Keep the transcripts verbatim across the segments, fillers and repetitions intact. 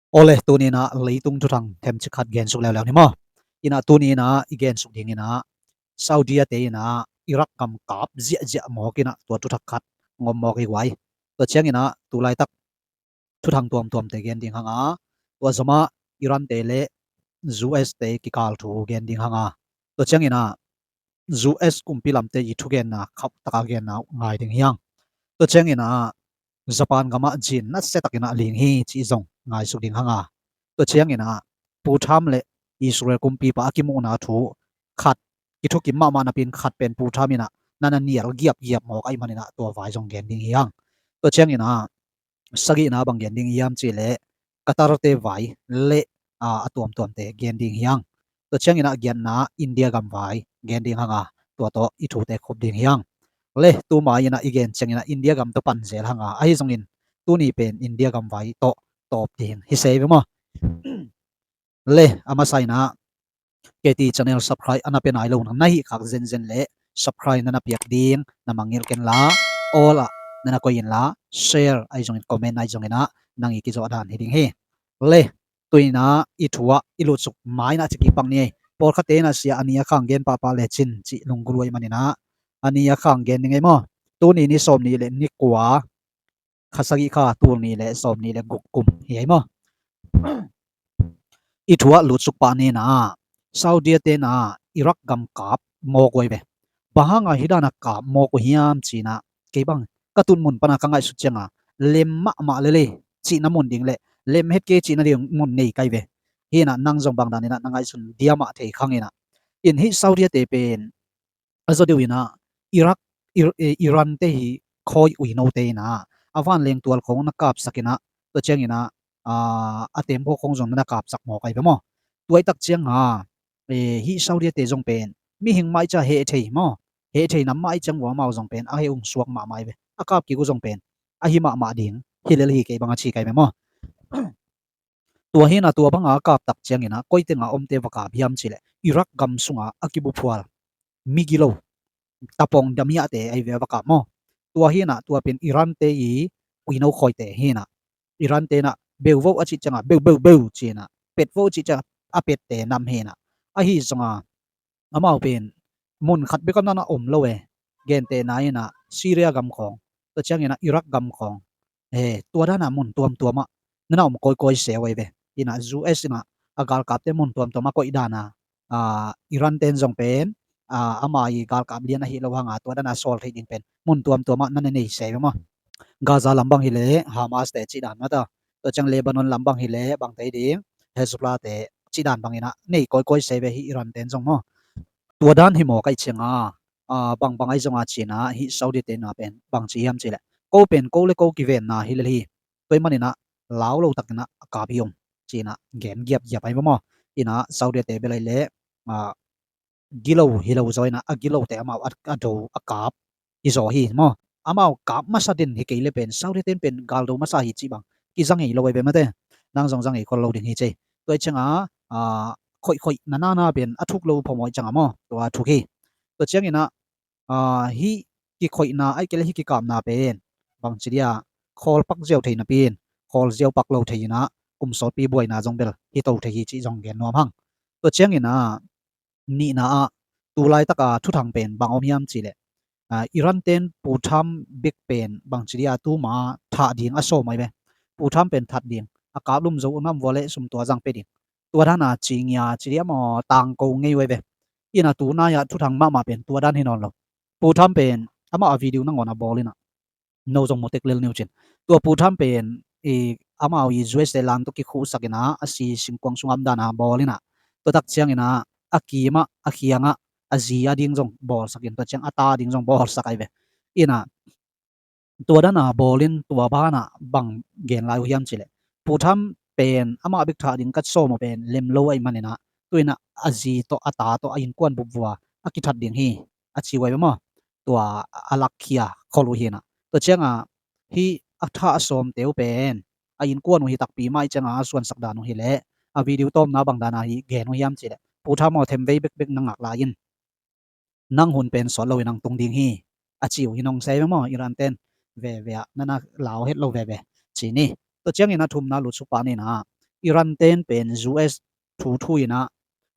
Awle, tuni inah leitung thuthang themcik khat gensuk leuleu ni maw? Inah tuni inah i gensuk ding inah Saudi-a te inah Iraq gam kap ziahziah mawk inah tua thuthak khat ngom mawk hi guai. Tua ciang inah tu laitak thuthang tuamtuamte gen ding hanga, tua zomah Iran te le U S te kikal thu gen ding hanga, tua ciang inah U S kumpi lamte i thugenna khauh taka genna ngai ding hiang. Tua ciang inah Japan gamah zin nasia takin ah ling hi cih zong ngaisuk ding hanga. Tua ciang inah Pu Trump le Israel kumpipa a kimuhna thu khat kithukim mahmah napin khat pen Pu Trump inah nana nial giapgiap mawk ahih man inah tua vai zong gen ding hiang. Tua ciang inah sagihna bang gen ding hiam cih leh Qatar te vai le a tuamtuamte gen ding hiang. Tua ciang inah giatna India gam vai gen ding hanga, tua tawh i thute khup ding hiang. Le tuma inah i gen ciang inah India gam tawh pan zel hanga, ahi zongin tuni pen India gam vai tawh tawp ding hi se ve maw? Le a masa inah K T channel subscribe a na pia nai lo na hih khak zenzen le subscribe na na piak ding na mangngilh ken la, all ah na na koih in la, share ahi zongin comment ahi zongin ah nang i kizawh dan hi ding hi. Le tu inah i thu ah i lutsuk mai inah ci kipang ni ei. Pawlkhatte inah sia a ni a khang gen pahpah le cin cih lunggulh uh ahih man inah a ni a khang gen ding ei maw? Tuni ni sawm ni le ni kua, kha sagih kha, tul ni le sawm ni le guk kum hi ei maw? I thu ah lutsuk pah ni inah Saudi-a te inah Iraq gam kap mawk uh ei ve. Bang hanga hih dan a kap mawk uh hiam ci inah kei bang ka tun mun pana ka ngaihsut cianga lem mahmah lele cihna mun ding le lem het kei cihna ding mun nei kai ve. Hi inah nang zong bang dan inah na ngaihsun dia mah thei khang inah. In hih Saudi-a te pen a zaw deuh inah Iraq, Ir-, eh, Iran te hi khawi uinote inah a vanleng tual khong na kapsak inah, tua ciang inah a tembaw khong zong na na kapsak mawk ai ve maw? Tua i tak cianga eh, hih Saudi-a te zong pen mihing mah i cia heh thei maw? Heh thei nam mah i ciang vua amau zong pen a heh ung suak mahmah ai ve. A kap kik uh zong pen ahi mahmah ding hi lel hi kei bang a ci kai ve maw? Tua hi inah tua banga a kap tak ciang inah koi tenga omte va kap hiam cih leh Iraq gam sunga a kibuphual migilo tapong damiahte ai ve a va kap maw? Tua hi inah tua pen Iran te i uino khawite hi inah Iran te inah beuvo a cih cianga beu beu beu ci inah petvo a cih cianga a pette nam hi inah. Ahi zonga amau pen mun khat bek a nana om lo e. Gentehna inah Syria gam khawng, tua ciang inah Iraq gam khawng, eh, tua dana mun tuamtuamah nana om kawikawi se uh ai ve. Inah U S inah a galkapte mun tuamtuamah koih dana, ah, Iran ten zong pen, ah, ama i galkap lian ahi lo hanga tua dana sawl theih ding pen mun tuamtuamah nana nei se uh ai ve maw? Gaza lam bang hileh Hamas te cih dan mata, tua ciang Lebanon lam bang hileh bangte ding Hezbollah te cih dan bang inah nei kawikawi se ve hi Iran ten zong maw? Tua dan hi mawk ai cianga, ah, bangbang ai zonga ci inah hih Saudi te inah pen bang ci hiam cih leh ko pen ko le ko kivenna hi lel hi. Tua ahih man inah lau lo tak inah a kap hi om ci inah gen giapgiap ai maw? Inah Saudi te bel ai leh, ah, gilo hi lo zaw inah a gilote amau a, a do a kap hi zaw hi maw? Amau kap masa den hi kei le pen Saudi ten pen gal do masa hi cih bang kizang hi lo ai ve mate. Nang zong zang hi khol lo ding hi cei. Tua i cianga, ah, khoihkhoih na nana pen a thuk lo phamawh i cianga maw? Tua a thuk hi. Tua ciang inah, ah, hih kikhoihna ai kei le hih kikapna pen bang ci dia khawl pak ziau thei napi in khawl ziau pak lo thei inah kum sawtpi buaina zong bel hi to thei hi cih zong gen nuam hang. Tua ciang inah nihna ah tu laitaka thuthang pen bang om hiam cih leh, ah, Iran ten Pu Trump bek pen bang ci dia tuma thah ding a sawm ai ve. Pu Trump pen that ding a kap lum zo un am vua le sum tua zang pe ding. Tua dana cingia ci dia maw tangko ngei uh ai ve. Inah tu nai-ah thuthang mahmah pen tua dan hi nawn lo. Pu Trump pen amah a video nangawn a bawl inah no zong mu tek lel ni uh cin. Tua Pu Trump pen i amau i U S te lan tawh kikhuhsak inah a si singkuang sungah om dana bawl inah tua tak ciang inah a kimah a khiangah a zi a ding zong bawlsak in tua ciang a ta a ding zong bawlsak ai ve. Inah tua dana bawlin tua banah bang gen lai uh hiam cih leh Pu Trump pen amah bek thah ding ka sawm uh pen lem lo ahih man inah tu inah a zi tawh a ta tawh a innkuan bupvua a kithat ding hi a ci uh ai ve maw? Tua a lakkhia khol uh hi inah tua cianga hih a thah a sawmte uh pen a innkuan uh hi takpi mah ih cianga a suansak dan uh hileh a video tawmna bang dana hi gen uh hiam cih leh Pu Trump aw them vei bekbek na ngak lai in nang hun pen sawt lo in ang tung ding hi a ci uh hi nong sei ve maw? Iran ten veve ah nana lau het lo veve ci ni. Tua ciangin a thumna lutsuk pah ni inah Iran ten pen U S thu thu inah,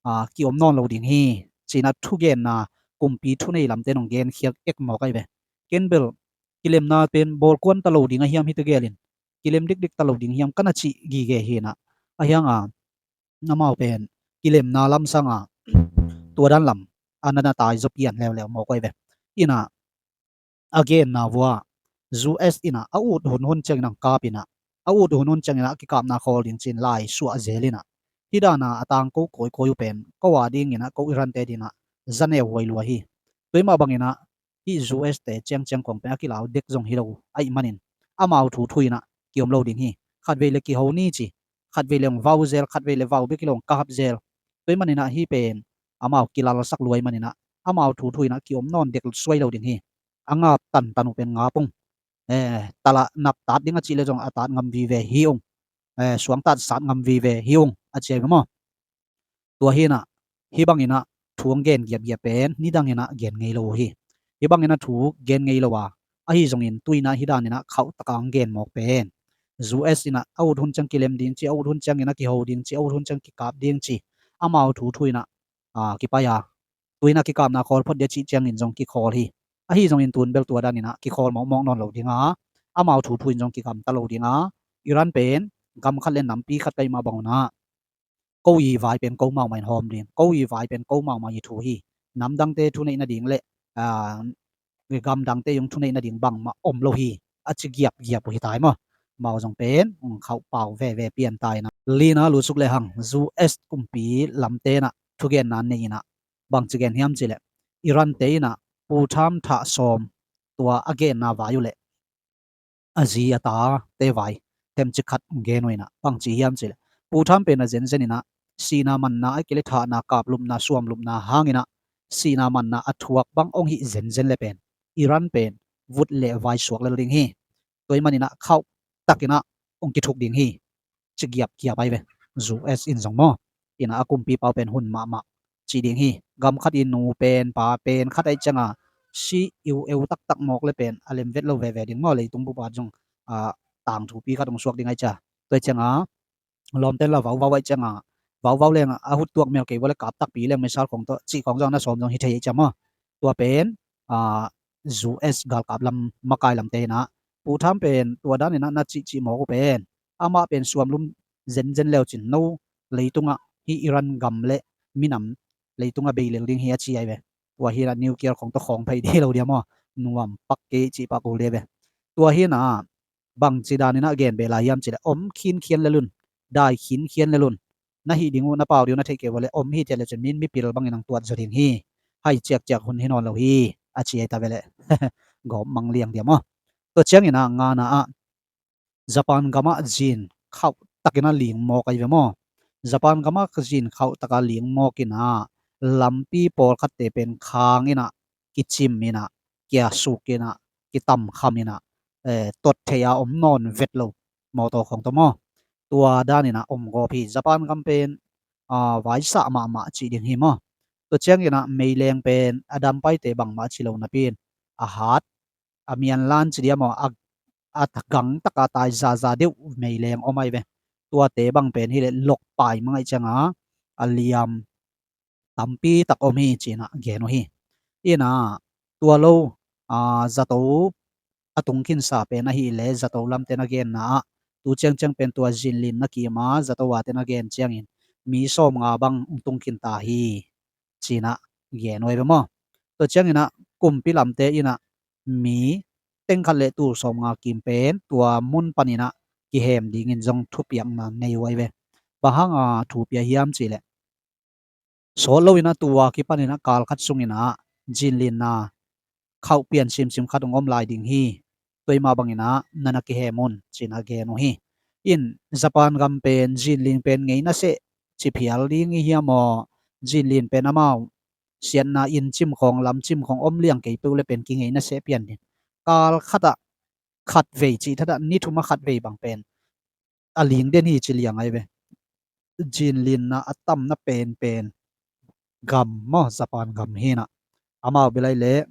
a, kiom nawn lo ding hi, cinah thugenna kumpi thunei lamte nong genkhiak ek mawk ahi ve. Ken bel kilemna pen bawlkuan ta lo ding a hiam hite gelin, kilem dikdik ta lo ding hiam kana cih gige hinah, a hianga amau pen kilemna lamsanga tua dan lam a nana tai zaw pian leuleu mawk ahi ve. Inah a genna vua U S inah a ut hunhun ciangin ang kap inah, a ut hunhun ciangin ah kikapna khawl ding cin lai suah zel inah, hih dana a tangko kawikawi uh pen ko a dinginah ko Iran te dinah za neu huai lua hi. Tua mah banginah hih U S te ciangciang kong pen a kilau dek zong hi lo uh ahih manin amau thu thu inah kiom lo ding hi. Khatvei le kiho ni ci, khatvei le hong vau zel, khatvei le vau bek hi lo hong kap zel. Tua maninah hih pen amau kilalsak luai maninah amau thu thu inah kiom nawn dek suai lo ding hi. A ngap tantan uh pen ngap ung. Eh, tala nap tat ding a cih le zong a tat ngam vive hi ung. Eh, suang tat sat ngam vive hi ung a ci ahi ve maw. Tua hinah hih banginah thu ang gen giapgiap pen nidang inah gen ngei lo uh hi. Hih banginah thu gen ngei lo a, ahi zongin tu inah hih daninah khauh taka ang gen mawk pen U S inah a ut hun ciang kilem ding ci, a ut hun ciang inah kiho ding ci, a ut hun ciang kikap ding ci, amau thu thu inah, a, kipai a, tu inah kikapna khawl phot dia cih ciangin zong kikhawl hi. Ahi zongin tun bel tua daninah kikhawl mawkmawk nawn lo dinga, amau thu thu in zong kigamta lo dinga, Iran pen gam khat le nampi khat ka hih mah bangunah ko i vai pen ko maumah in hawm ding, ko i vai pen ko maumah i thu hi. Namdangte thuneih nading le, a, gamdangte zong thuneih nading bangmah om lo hi, a ci giapgiap uh hi tai maw. Mau zong pen khauh pau veve pian tai na. Lina lutsuk le hang U S kumpi lamte inah thugenna nei inah bangci gen hiam cileh, Iran te inah Pu Trump thah sawm tua a genna vai uh leh a zi a tate vai themcik khat gen uh inah bangci hiam cileh, Pu Trump pen a zenzen inah sihna manna a kile thahna kaplupna suamlupna hanginah sihna manna a thuak bang ong hih zenzen le pen Iran pen vut le vai suak lel ding hi. Tua maninah khauh takinah ong kithuk ding hi. Ci giapgiap ahi ve. U S in zong maw, inah a kumpi pau pen hun mahmah ci ding hi. Gam khat i nu pen pa pen khat ahi cianga si iu eu taktak mawk le pen a lem vet lo veve ding maw, leitung bupat zong, a, tangthupi khat ong suak ding ahi cia. Tua cianga lawmten la vauvau ahi cianga vauvau leng a huttuak mel kei vua le kap takpi leng missile khong tawh cih khong zong na sawm zong hi thei ahi cia maw. Tua pen, a, U S galkap lam makai lamte inah Pu Trump pen tua daninah na cihcih mawk uh pen amah pen suamlum zenzen leucin no leitungah hih Iran gam le minam leitungah bei lel ding hi a ci ahi ve. Tua hinah nuclear khong tawh khawng phei dih lo dia maw, nuam pak kei cih pak uh dia ve. Tua hinah bangci daninah gen beh lai hiam cileh om khinkhian lelun, dai khinkhian lelun, na hih ding uh na pau ding uh na theih kei vua le om hi thiat lecin min mipil bangin ang tuat zaw ding hi. Hai ciakciak hun hi nawn lo hi a ci ahi ta ve leh gawp mang liang dia maw. Tua cianginah ngana ah Japan gamah zin khauh takinah ling mawk ahi ve maw. Japan gamah zin khauh taka ling mawkinah lampi pawlkhatte pen khang inah kicim inah kiasuk inah kitamkham inah, eh, tot thei a om nawn vet lo mawtaw khong tawh maw. Tua daninah om gawp hi. Japan gam pen, a, vaisah mahmah cih ding hi maw. Tua cianginah meileng pen a dampaite bangmah ci lo napi in a hat a mianlan ci dia maw, a, a gang taka tai zaza deuh meileng om ahi ve. Tuate bang pen hileh lokpai mang ahi cianga a liam tampi tak om hi cinah gen uh hi. Inah tua lo, a, zato a tungkhinsa pen ahileh zato lamte na genna ah tu ciangciang pen tua zinlin na kima zato ate na gen ciangin mi sawm nga bang tungkhin ta hi cinah gen uh ahi ve maw. Tua cianginah kumpi lamte inah mi tengkhat le tul sawm nga kim pen tua mun paninah kihem dingin zong thupiakna nei uh ahi ve. Bang hanga thupia hiam cileh sawt loinah tua kipaninah kal khat sunginah zinlinna khauh pian simsim khat ong om lai ding hi. Tua mah banginah nana kihem un cinah gen uh hi. In Japan gam pen zinlin pen ngei naseh ci phial ding i hiam aw, zinlin pen amau siatna inn cim khawng lam cim khawng om liang kei peuh le pen kingei naseh pian ding. Kal khatah khatvei cih thatah ni thumah khatvei bang pen a ling den hi ci liang ahi ve. Zinlinna a tamna penpen gam maw Japan gam hinah amau bel ahi leh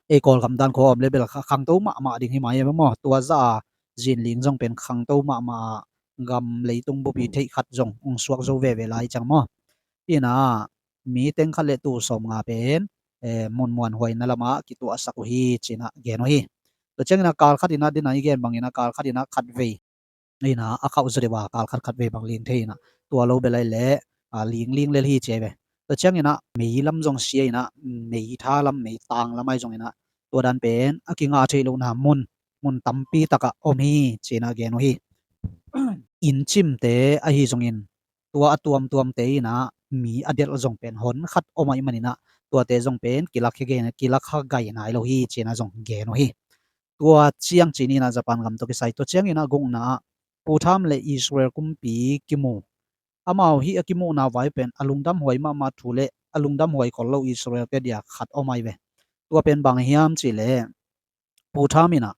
ei Kawlgam dan khawng om le bel khangto mahmah ding hi mai ahi ve maw. Tua zah a zinling zong pen khangto mahmah a gam leitung bupi theih khat zong ong suak zo veve lai ciang maw. Ina mi teng khat le tul sawm nga pen, eh, mun muanhuaina lamah kituahsak uh hi ci-in ah gen uh hi. Tua ciangin ah kal khat in ah, dina i gen bangin ah kal khat in ah khat vei ina a khauh zaw deuh a kal khat khat vei bang ling thei ina, tua lo bel ai leh, a, ling ling lel hi ci ai ve. Tua ciangin ah mei lam zong sia ina, mei tha lam, mei tang lam ai zongin ah tua dan pen a kingah theih lohna mun, mun tampi takah om hi ci-in ah gen uh hi. Inn cimte ahi zongin tua a tuamtuamte ina mi a delh zong pen hon khat om ahih manin ah tuate zong pen kilakha gai, kilakha gai nai lo hi ci-in ah zong gen uh hi. Tua ciang ci-in ah Japan gam tawh kisai, tua ciangin ah gukna ah Pu Tham le Israel kumpi kimu. Amau hih a kimuhna vai pen a lungdamhuai mahmah thu le a lungdamhuai khol lo Israel-te dia khat om ai ve. Tua pen bang hiam cih leh Pu Tham in ah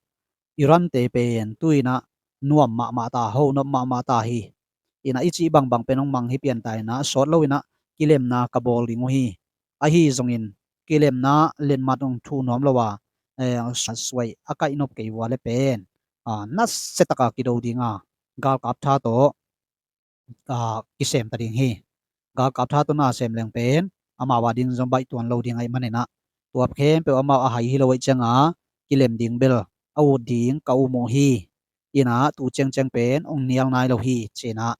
Iran-te pen tu-in ah nuam mahmah ta, honop mahmah ta hi. Ina i cih bangbang pen hong mang hi pian ta ina sawt lo ina kilemna ka bawl ding uh hi. Ahi zongin kilemna letmat hong thuh nuam lo a, eh, suai a kaih nop kei vua le pen, ah, nasia taka kido ding a, galkap tha tawh, ah, kisem ta ding hi. Galkap tha tawh na sem leng pen amau a ding zong baih tuan lo ding ahih manin ah tua khempeuh amau a hai hi lo ahih ciang a kilem ding bel a ut ding ka um uh hi. Ina tu ciangciang pen hong nial nai lo hi ci-in ah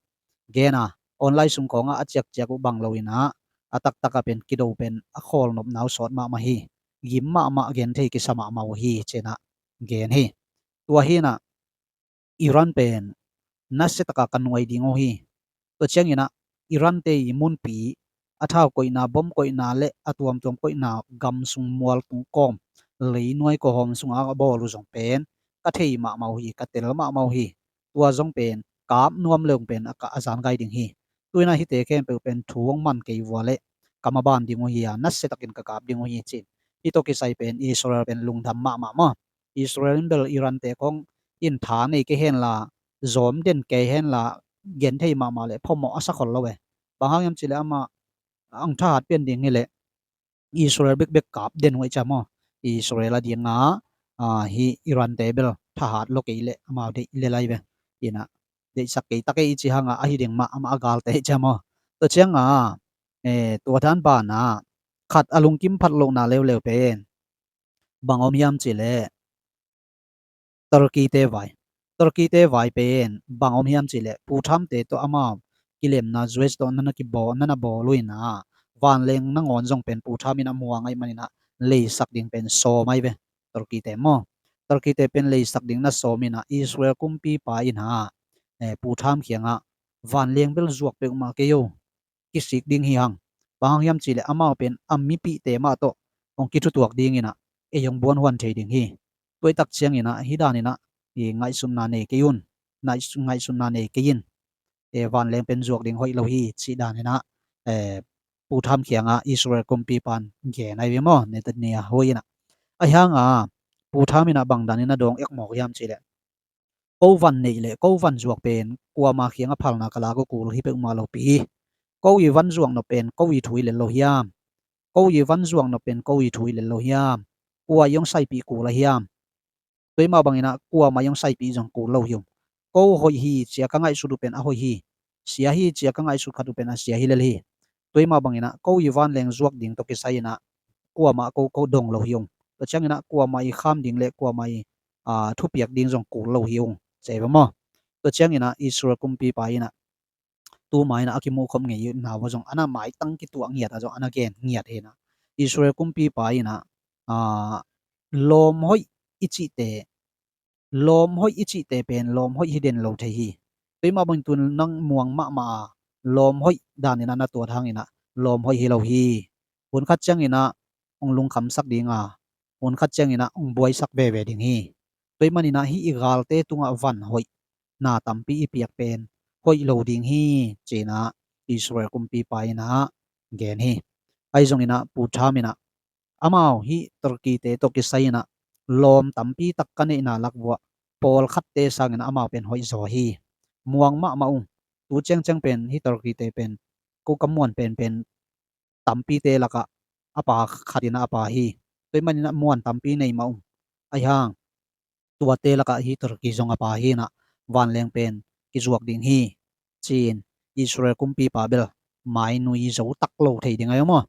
gen a, online sung khawngah a ciakciak uh bang lo ina a taktak ah pen kido pen a khawl nopna uh sawt mahmah hi. Gim mahmah, gen thei kisa mahmah uh hi ci-in ah gen hi. Tua hi ina Iran pen nasia taka ka nuai ding uh hi. Tua ciangin ah Iran-te i munpi a thau koihna, bom koihna le a tuamtuam koihna gam sung mual tung kawm, leinuai kawhawm sungah a bawl uh zong pen ka thei mahmah uh hi, ka tel mahmah uh hi. Tua zong pen kap nuam leng pen a ka a zan gai ding hi. Tu-in ah hihte khempeuh pen thu hong man kei vua le ka maban ding uh hi a, nasia takin ka kap ding uh hi ci-in. Hih tawh kisai pen Israel pen lungdam mahmah maw. Israel in bel Iran-te khawng in tha nei kei hen la, zawm den kei hen la, gen thei mahmah le phamawh a sa khol lo e. Bang hang hiam cih leh amah ang thahat pian ding hi leh Israel bekbek kap den uh ahih ciang maw. Israel a ding a, ah, hih Iran-te bel thahat lo kei leh amau deih lel ai ve. Ina deihsak kei ta kei i cih hang a, ahi ding mah amah a galte ahih ciang maw. Tua ciang a, eh, tua dan ban a khat a lungkim phat lohna leuleu pen bang om hiam cih leh Turkey-te vai. Turkey-te vai pen bang om hiam cih leh Pu Trump-te tawh amau kilemna U S tawh na na kibawl, na na bawl uh ina vanleng nangawn zong pen Pu Trump in a muang ahih manin ah leisak ding pen sawm ai ve. Turkey-te maw. Turkey-te pen leisak ding na sawm ina Israel kumpipa ina, eh, Pu Trump kiangah vanleng bel zuak peuhmah kei o, kisik ding hi hang. Bang hang hiam cih leh amau pen a mipihte mah tawh hong kithutuak ding ina ei hong buanhuan thei ding hi. Tua i tak ciang ina hih dan ina i ngaihsutna nei kei un, ngaihsu-, ngaihsutna nei kei in. Eh, vanleng pen zuak ding hoih lo hi cih dan ina, eh, Pu Trump kiangah Israel kumpipan gen ai ve maw, Netanyahu ina. Ahi hang a Pu Trump ina bang dan ina dawng ekmawk hiam cih leh ko van neih le ko van zuak pen kuama kiangah phalna ka lak uh kul hi peuhmah lo pi. Ko i van zuak nop pen ko i thu hi lel lo hiam? Ko i van zuak nop pen ko i thu hi lel lo hiam? Kua i hong saipih kul a hiam? Tua i mah bang ina kuama i hong saipih zong kul lo hi ung. Ko hoih hi ci-a ka ngaihsut uh pen a hoih hi. Sia hi ci-a ka ngaihsut khat uh pen a sia hi lel hi. Tua i mah bang ina ko i vanleng zuak ding tawh kisai ina kuamah ko, ko dong lo hi ung. Tua ciang ina kuamah i kham ding le kuamah i, ah, thupiak ding zong kul lo hi ung, ci ai ve maw. Tua ciang ina Israel kumpipa ina tuma ina a kimuh khop ngeina uh zong ana maitang kituak ngiat a zong ana gen ngiat hi ina Israel kumpipa ina, ah, lawm hoih i cihte, lawm hoih i cihte pen lawm hoih hi den lo thei hi. Tua i mah bang tun nang muang mahmah a lawm hoih dan ina na tuat hang ina lawm hoih hi lo hi. Hun khat ciang ina hong lungkhamsak ding a, hun khat ciang ina hong buaisak veve ding hi. Tua i man ina hih i galte tungah van hoih na tampi i piak pen hoih lo ding hi ci ina Israel kumpipa ina gen hi. Ahi zong ina Pu Trump ina amau hih Turkey-te tawh kisai ina lawm tampi tak ka neihna lak vuah pawlkhatte sang ina amau pen hoih zaw hi. Muang mahmah ung. Tu ciangciang pen hih Turkey-te pen ko ka muan penpen tampite lakah a pa khat ina a pa hi. Tua i man ina muan tampi nei mah ung. Ahi hang tuate lakah hih Turkey zong a pa hi ina vanleng pen kizuak ding hi, ci-in Israel kumpipa bel mainui zo tak lo thei ding ahi maw.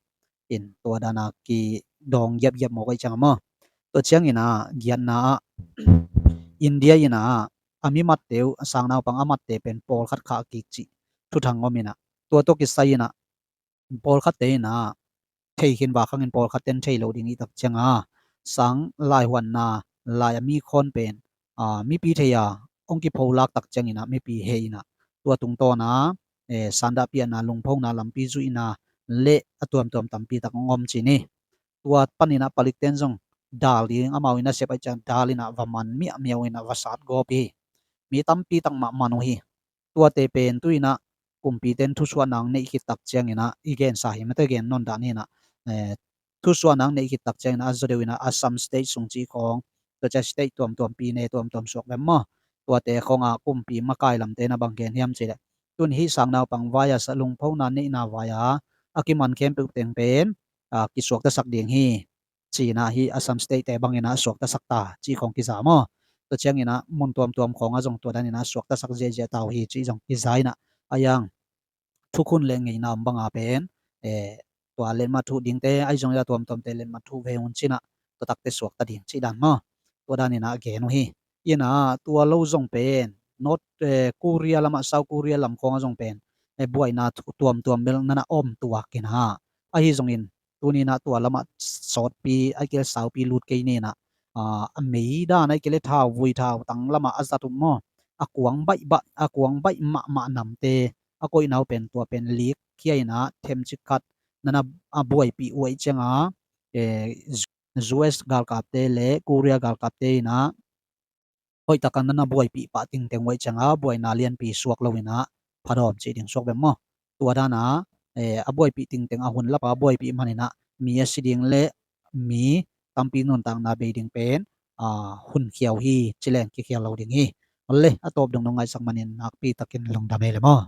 In tua dana kidawng giapgiap mawk ahi ciang a maw. Tua ciangin ah giatna ah India in ah a mi matte uh, a sangnaupang a matte pen pawlkhat khah kik cih thuthang om in ah, tua tawh kisai in ah pawlkhatte in ah thei khin va khangin pawlkhatte in thei lo ding i tak ciang a, sang laihuanna lai a mi khawn pen mipi thei a hong kipholak tak ciangin ah mipi heh in ah tua tungtawn a sandahpiakna, lungphona, lampi zuihna le a tuamtuam tampi tak hong om ci ni. Tua panin ah palikten zong dal ding amau in a sep ahi ciang dal in ah va man miahmiah uh in ah va sat gawp hi. Mi tampi tak mah man uh hi. Tuate pen tu in ah kumpite in thusuahna hong neih khit tak ciangin ah i gensa hi mate, gen nawn dan hi in ah thusuahna hong neih khit tak ciangin ah a zaw deuh in ah Assam State sung cih khawng, tua ciang state tuamtuam, pine tuamtuam suak vem maw. Tuate khawng ah kumpi makai lamte in ah bang gen hiam cih leh, tun hih sangnaupang vai-a sa lungphona neihna vai-a a kiman khempeuh teng pen kisuaktasak ding hi. Ci-in ah hih Assam State te bangin ah suaktasak ta cih khawng kiza maw. Tua ciangin ah mun tuamtuam khawng ah zong tua danin ah suaktasak ziahziah ta uh hi cih zong kiza in ah, a iang thukhun le ngeina om banga pen tua letmat thuh dingte ahi zong ia tuamtuamte letmat thuh ve un ci-in ah tua takte suakta ding cih dan maw. Tua danin ah gen uh hi. In ah tua lo zong pen North Korea lamah, South Korea lam khawng ah zong pen buaina tuamtuam bel na na om tuak in ah, ahi zongin tuni in ah tua lamah sawtpi, ahih kei leh saupi lut kei ni in ah, a mei dan, ahih kei leh thauvui thautang lamah a zat uh maw, a kuang baih, a kuang baih mahmah namte a koihna uh pen tua pen likkhia in ah themcik khat na na buaipih uh ahih ciang a, U S galkapte le Korea galkapte in ah hoihtak a na na buaipih pah tingteng uh ahih ciang a buaina lianpi suak lo in ah phadawm cih ding suak vem maw. Tua dan a a buaipih tingteng a hun lapa a buaipih man in ah mi a si ding le mi tampi nuntakna bei ding pen hun khiau hi ci leng kikhial lo ding hi. Awle, a tawp dongdong ngaihsak manin nakpi takin lungdam ei le maw.